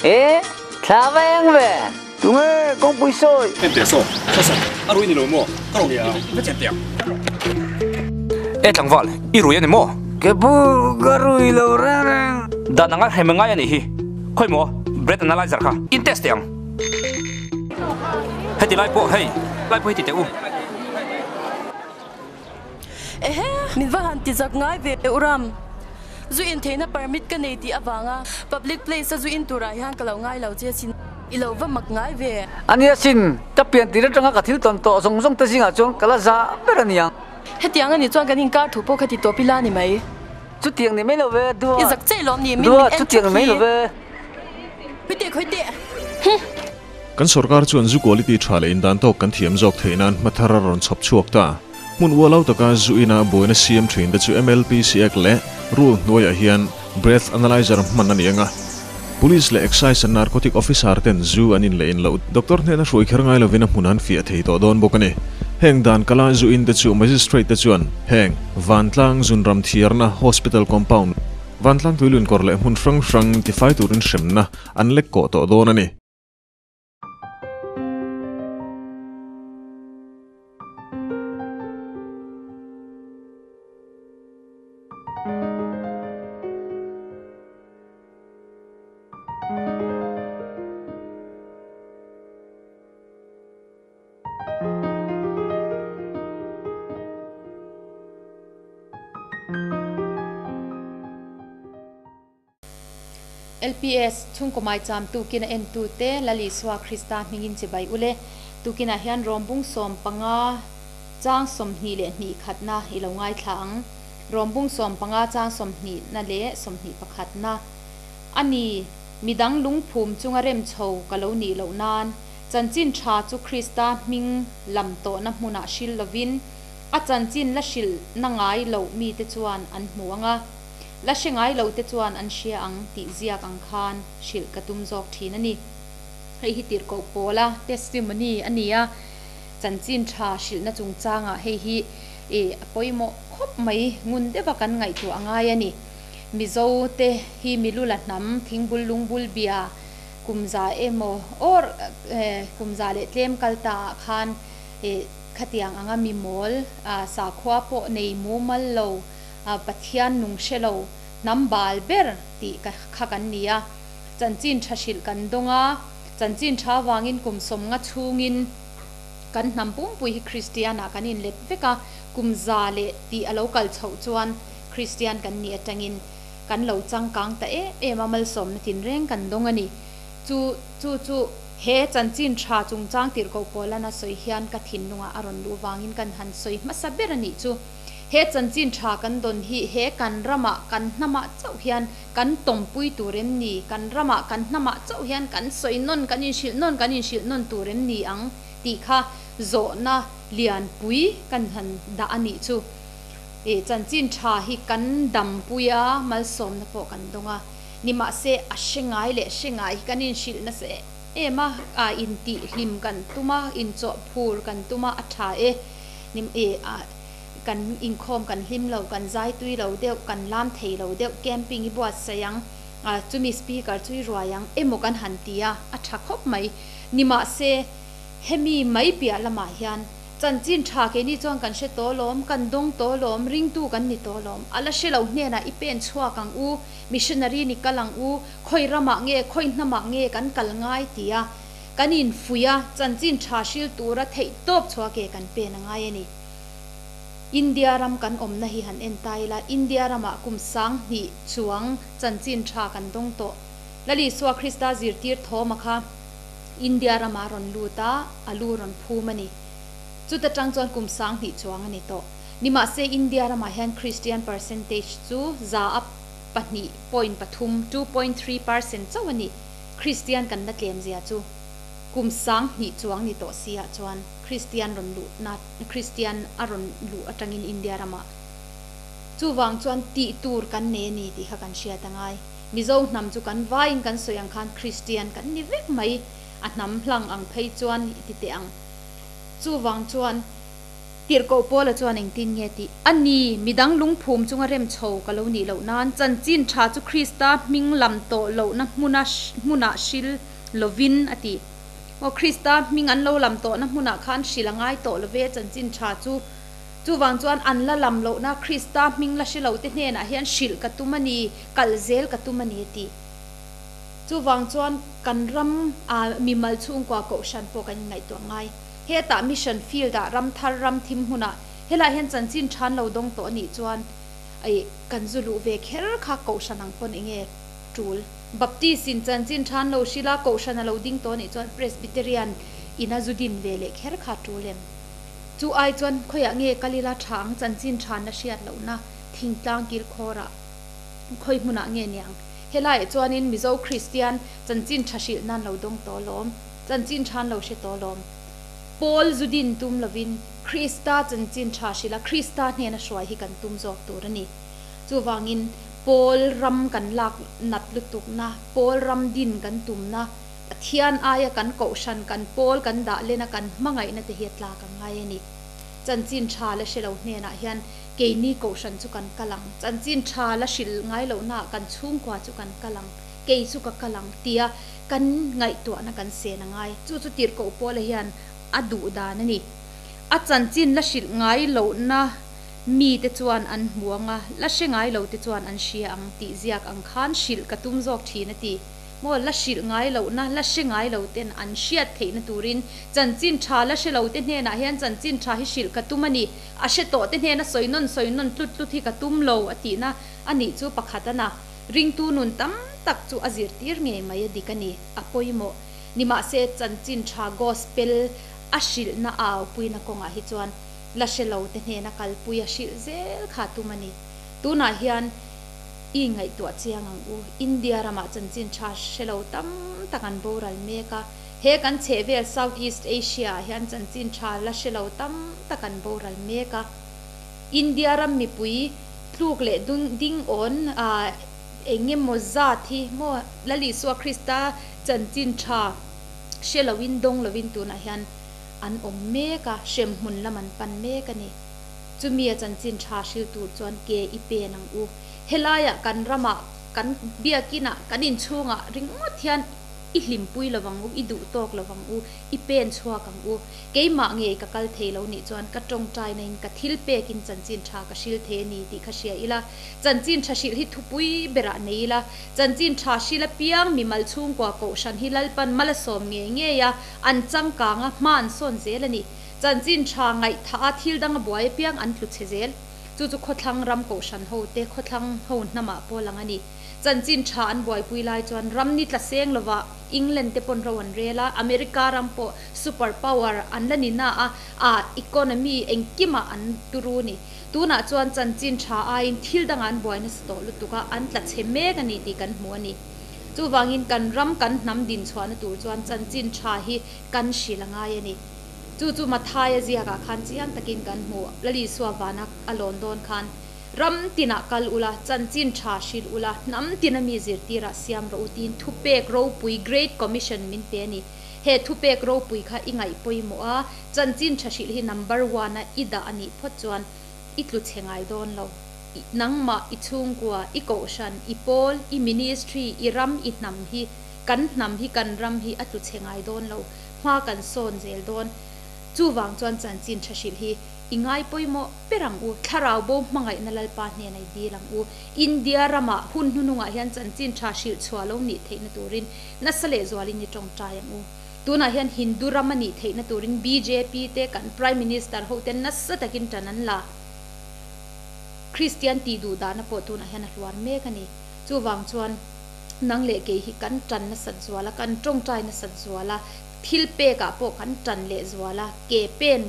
E, thla va eng ve. Tunge kawngpui sawi? En teh saw, saw saw, a rui ni lo maw? Ka rawn nia, va chen teh ang. E tlangval, i rui a ni maw? Ke pu, ka rui lo reng reng. Dan anga hrem ngai a nih hi. Khawi maw, breath analyzer kha in test teh ang. Heti lai pawh hei, lai pawh heti teh u. Ehe, min va han ti zak ngai ve u Ram. Zu in theihna permit ka nei tih avanga public place a zu in turah hian ka lo ngai lo che sin. I lo va mak ngai ve. A nia sin, ka pian tir atanga ka thil tawn tawh zawng zawng te zingah chuan ka la za ber a niang. Hetiang a nih chuan kan inkar thu pawh kha ti tawp ila ni mai. Chutiang ni mai lo ve, Dua. I zak che lawm ni, min min en Chutiang ni mai lo ve. Khawi teh, khawi teh. Huh. Kan sorkar chuan zu quality tha leh indan tawk kan thiam zawk theih nan hmathar a rawn chhawp chhuak ta. Hmun ualau taka zu ina buaina siam thin te chu MLPC Act leh Rule hnuaiah hian Breath Analyzer hman a ni ang a. Police leh Excise and Narcotic Officer ten zu an in leh in loh doctor hnena hruai kher ngai lovin a hmun an fiah thei tawh dawn bawk a ni. Heng dan kala zu in te chu Magistrate te chuan heng Vantlang Zunram Thiarna Hospital Compound, Vantlang Tuilunkawr leh hmun hrang hrang tifai turin hremna an lek kawh tawh dawn a ni. LPS, Chhungkaw Maicham tukin a entute Lal Isua Krista hmingin chibai ule. Tukinah hian Rawmbung 15 chang 22 khatna i lo ngaithla ang. Rawmbung 15 chang 20 na leh 21 na a ni. Midang lungphum chunga rem chho ka lo nih loh nan chanchin tha chu Krista hming lam tawhna hmunah hril lovin a chanchin la hrilhna ngai loh mite chuan an hmu ang a. La hre ngai lo te chuan an hria ang tih ziak ang khan hrilh ka tum zawk thin a ni. Hei hi tirhkoh pawla testimony a ni a, chanchin tha hrilhna chungchangah hei hi a pawimawh khawp mai ngun deuha kan ngaihtuah a ngai a ni. Mizo te hi Milula hnam thingbul lungbul bia kumza emaw or kumza leh tlem kal ta ah khan khatiang anga mimawl sakhua pawh nei mumal lo Pathian nung hre lo, hnam bal ber tih kha kan ni a. Chanchin tha hrilh kan dawng a, chanchin tha avangin kum 50 chhungin kan hnam pumpui hi Kristianah kan inlet vek a, kum za leh tih a lo kal chhoh chuan Kristian kan nih atangin kan lo changkang ta em em a, malsawmna tinreng kan dawng a ni. Chu chu chu he chanchin tha chungchang tirhkoh Paulana sawi hian ka thinlungah a rawn luh vangin kan han sawi hmasa ber a nih chu. He chanchin tha kan dawn hi he kan ramah kan hnamah chauh hian kan tawmpui tur em ni? Kan ramah kan hnamah chauh hian kan sawi nawn, kan inhrilh nawn, kan inhrilh nawn tur em ni ang tih kha zawhna lianpui kan han dah a nih chu. I chanchin tha hi kan dampui a, malsawmna pawh kan dawng a. Nimahse a hre ngai leh hre ngai hi kan inhrilh nasa em a, intihhlim kan tum a, inchawhphur kan tum a, a tha e. Nim e a kan inkhawm kan hlim lo, kan zai tui lo deuh, kan lam thei lo deuh, camping i buatsaih ang, a chumi speaker chu i ruai ang emaw kan han ti a, a tha khawp mai. Nimahse, hemi mai piah lamah hian chanchin tha keini chuan kan hre tawh lawm, kan dawng tawh lawm, ringtu kan ni tawh lawm, a la hre lo hnenah i pen chhuak ang u, missionary ni kal ang u, khawi ramah nge, khawi hnamah nge kan kal ngai ti a, Kan infuih a, chanchin tha hril tura theih tawp chhuah ke kan pen a ngai a ni. India ram kan awmna hi han en ta ila, India ramah kum 2000 chuang chanchin tha kan dawng tawh. Lal Isua Krista zirtir thawma kha India ramah rawn lut a, a lu rawn phum a ni. Chuta tang chuan kum 2000 chuang a ni tawh. Nimahse India ramah hian Christian percentage chu za a pahnih point pathum, 2.3%, chauh a ni. Kristian kan la tlem zia chu kum 2000 chuang ni tawh si ah chuan Kristian rawn luh na Kristian a rawn luh atangin India ramah chuvang chuan tih tur kan nei a ni tih kha kan hriat a ngai. Mizo hnam chu kan vaiin kan sawi ang khan Kristian kan ni vek mai a hnam hlang ang phei chuan i ti teh ang. Chuvang chuan. Tirhkoh Paula chuan engtin nge tih? A ni, midang lungphum chunga rem chho ka lo nih loh nan chanchin tha chu Krista hming lam tawh lohna hmuna hmunah hril lovin a ti. Aw, Krista hming an lo lam tawhna hmunah khan hril a ngai tawh love chanchin tha chu. Chuvang chuan an la lam lohna Krista hming la hre lote hnenah hian hrilh ka tum a ni, kal zel ka tum a ni a ti. Chuvang chuan kan ram a mimal chhungkua kohhran pawh kan inngaihtuah ngai. Hetah mission field ah ram thar ram thim hmunah helai hian chanchin than lo dawng tawh a nih chuan ih kan zu luh ve kher kha kohhran ang pawn enge tul. Baptist in chanchin than lo hrila kohhran a lo ding tawh a nih chuan Presbyterian in a zu din ve leh kher kha tul em? Chu ai chuan khawiah nge kal ila tha ang chanchin than la hriat lohna thingtlang kilkhawrah khawi hmunah nge niang? Helaiah chuanin Mizo Kristian chanchin tha hrilh nan lo dawng tawh lawm. Chanchin tha an lo hre tawh lawm. Paul zu din tum lovin Krista chanchin tha hrilh a, Krista hnena hruai hi kan tum zawk tur a ni. Chuvangin Paul ram kan lak nat lutukna, Paul ram din kan tumna, Pathian aia kan kohhran, kan Paul kan dah lena kan hmangaihna te hi a tlak a ngai a ni. Chanchin tha la hre lo hnenah hian keini kohhran chu kan kal ang, chanchin tha la hrilh ngai lohnaah kan chhungkua chu kan kal ang, kei chu ka kal ang tia kan ngaihtuahna kan sen a ngai. Chu chu tirhkoh Paula hian a duh dan a ni. A chanchin la hrilh ngai lohna mite chuan an hmu ang a, la hre ngai lote chuan an hria ang tih ziak ang khan hrilh ka tum zawk thin a ti. Maw, la hrilh ngai lohna, la hre ngai loten an hriat theihna turin chanchin tha la hre lote hnenah hian chanchin tha hi hrilh ka tum a ni. A hre tawhte hnena sawi nawn sawi nawn tlut tlut hi ka tum lo a tihna a nih chu pakhat a na. Ringtu nun tam tak chu a zirtir ngei mai a dik a ni, a pawimawh. Nimahse, chanchin tha Gospel a hrilhna a aupuina kawngah hi chuan la hre lo te hnena kalpui a hrilh zel kha tum a ni. Tunah hian i ngaihtuah chiang ang u, India ramah chanchin tha hre lo tam tak an boral mek a, he kan chhehvel South East Asia ah hian chanchin tha la hre lo tam tak an boral mek a. India ram mipui tluk leh ding awn eng emaw zat hi maw Lal Isua Krista chanchin tha hre loin dawng loin tunah hian an awm mek a, hremhmun lam an pan mek a ni. Chumi a chanchin tha hril tur chuan ke i pen ang u. Helaiah kan ramah kan biakinah kan inchhungah ringawt hian I hlimpui lovang u, i duh tawk lovang u, i pen chhuak ang u. Keimah ngei ka kal thei lo nih chuan ka tawngtaina in ka thil pek in chanchin tha ka hril thei a ni tih kha hria ila, chanchin tha hrilh hi thupui berah nei ila, chanchin tha hril apiang mimal chhungkua kohhran hi Lalpan mal a sawm ngei ngei a, an changkang a, hma an sawn zel a ni. Chanchin tha ngaihtha a thil dang a buai apiang an tlu chhe zel. Chu chu khawthlang ram kohhran ho te khawthlang ho hnamah pawh lang a ni. Chanchin tha an buaipui lai chuan ram ni tla seng lova England te pawn ro an rel a, America ram pawh super power an la ni na a, a economy engkimah an turu ni. Tunah chuan chanchin tha aiin thil dangah an buai nasa tawh lutuk a, an tla chhe mek a ni tih kan hmu a ni. Chuvangin kan ram kan hnam dinchhuahna tur chuan chanchin tha hi kan hrilh a ngai a ni. Chu chu Mathaia ziakah khan chiang takin kan hmu, Lalisua vana a lawn dawn khan. Ram tinah kal ula, chanchin tha hrilh ula, hnam tina mi zirtirah siam rawh u tiin thupek ropui, Great Commission, min pe a ni. He thupek ropui kha i ngaih pawimawh a, chanchin tha hrilh hi number one a i dah a nih phawt chuan i tlu chhe ngai dawn lo. I nangmah, i chhungkua, i kohhran, i pawl, i ministry, i ram, i hnam hi, kan hnam hi, kan ram hi a tlu chhe ngai dawn lo. Hma kan sawn zel dawn. Chuvang chuan chanchin tha hrilh hi I ngai pawimawh ber ang u. Thlarau bo hmangaihna Lalpa hnena i dil ang u. India ramah hun hnunungah hian chanchin tha hrilh chhuah lo nih theihna turin nasa leh zualin i tawngtai ang u. Tunah hian Hindu ram a nih theihna turin bjp te kan Prime Minister ho ten nasa takin tan an la. Kristian tih duh dahna pawh tunah hian a hluar mek a ni. Chuvang chuan nang leh kei hi kan tan nasat zual a, kan tawngtai nasat zual a, thil pekah pawh kan tan leh zual a, ke pen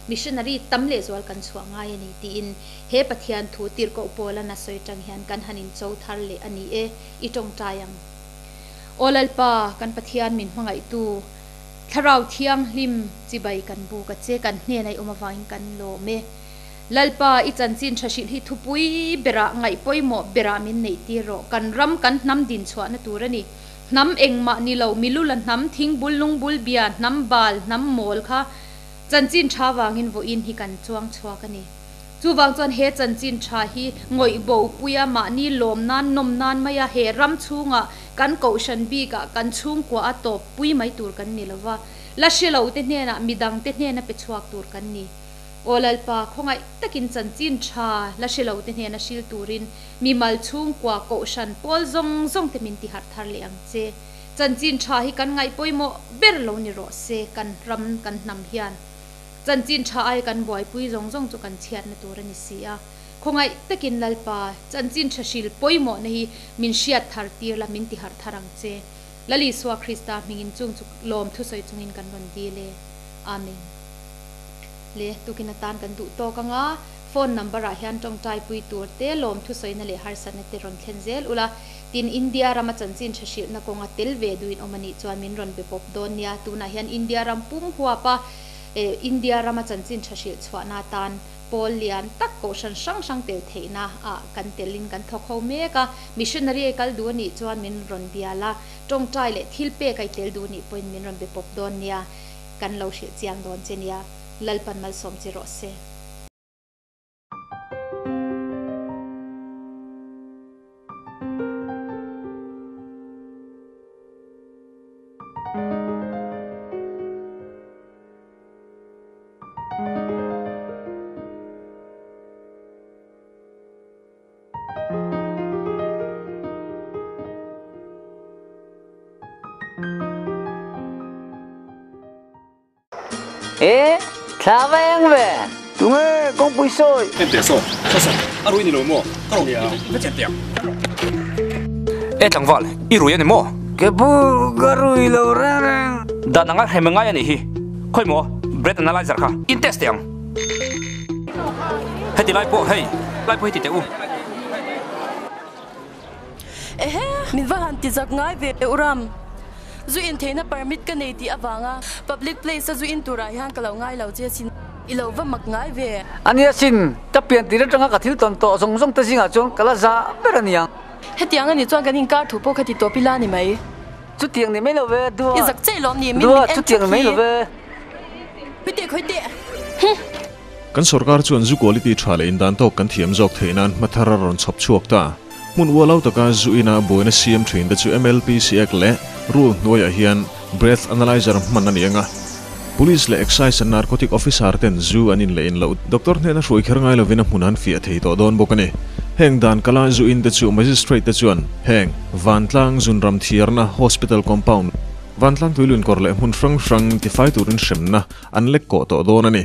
Missionary tam lehzual kan chhuah ngai a ni tiin he Pathian thu tirhkoh Paula na sawi tang hian kan han in cho thar leh a ni e, i tawngtai ang. Aw Lalpa, kan Pathian min hmangaihtu, Thlarau Thianghlim chibai kan buk a che, kan hnena i awm avangin kan lawm e. Lalpa, i chanchin tha hrilh hi thupui berah, ngaih pawimawh berah min neih tir rawh. Kan ram, kan hnam din chhuahna tur a ni. Hnam engmah ni lo, milula hnam, thingbul, lungbul, bia, hnam bal, hnam mawl kha. Chanchin tha wangin vo in hi kan chuang chuak ani. Chuwang chuan he chanchin tha hi ngoi bo puia ma ni lom nan nom nan maya he ram chunga kan ko shan bi ka kan chung kwa a top pui mai tur kan ni lova la shilo te hne na midang te hne na pe chuak tur kan ni olal pa khongai takin chanchin tha la shilo te hne na shil turin mi mal chung kwa ko shan pol zong zong te min ti har thar le ang che chanchin tha hi kan ngai poimo ber lo ni ro se kan ram kan nam hian chanchin tha ai kan boi pui zong zong chu kan chiat na tur ani sia khongai takin lalpa chanchin tha shil poimo na hi min shiat thar tir la min ti har tharang che lali suwa Krista mingin chung chu lom thu soi chungin kan ron di le amen le tukin atan kan du to kanga phone number a hian tong tai pui tur te lom thu soi na le har san te ron thlen zel ula tin India rama chanchin tha shil na konga tel ve duin omani chuan min ron be pop don nia tuna hian India ram pum huapa India rama chanchin tha shil chhuana tan pol lian tak ko shan sang sang tel theina a kan telin kan thokho meka missionary kal du ni chuan min ron biala tong tai le thil pe kai tel du ni point min ron be pop don nia kan lo shil chiang don chenia lalpan mal som chi ro se. E thaweng ve tunge kong pui soi em te so so so arui ni lo mo ka ro ya ka chen tiang e tlangwal i rui ani mo ke bu garui lo reng reng dan anga hemengai ani hi khoi mo breath analyzer kha in test tiang heti lai po hei lai po heti te u ehe min va han ti zak ngai ve uram zu in theina permit ka nei ti awanga public place a zu in tura hian ka lo ngai lo che sin ilo va mak ngai ve ania sin ta pian ti tanga ka thil ton to zong zong te zinga chuan kala za ber ania hetiang ani chuan kan in kar thu po khati to pila ni mai chu tiang ni mai lo ve duwa i zak che lom ni min duwa chu tiang mai lo ve pite khoi te kan sarkar chuan zu quality tha le in dan tok kan thiam jok theinan mathara ron chhop chuak ta mun walau taka zu ina boina siam thin te chu MLPC Act le rule hnuaiah hian breath analyzer hman ani anga police le excise and narcotic officer ten zu anin le in lo doctor hne na hrui kher ngai lovina hmunan fi a thei to don bawk ani heng dan kala zu in te chu magistrate te chuan heng vantlang zunram thiarna hospital compound vantlang tuilun kor le hmun hrang hrang tifai turin hremna an lek ko to don ani.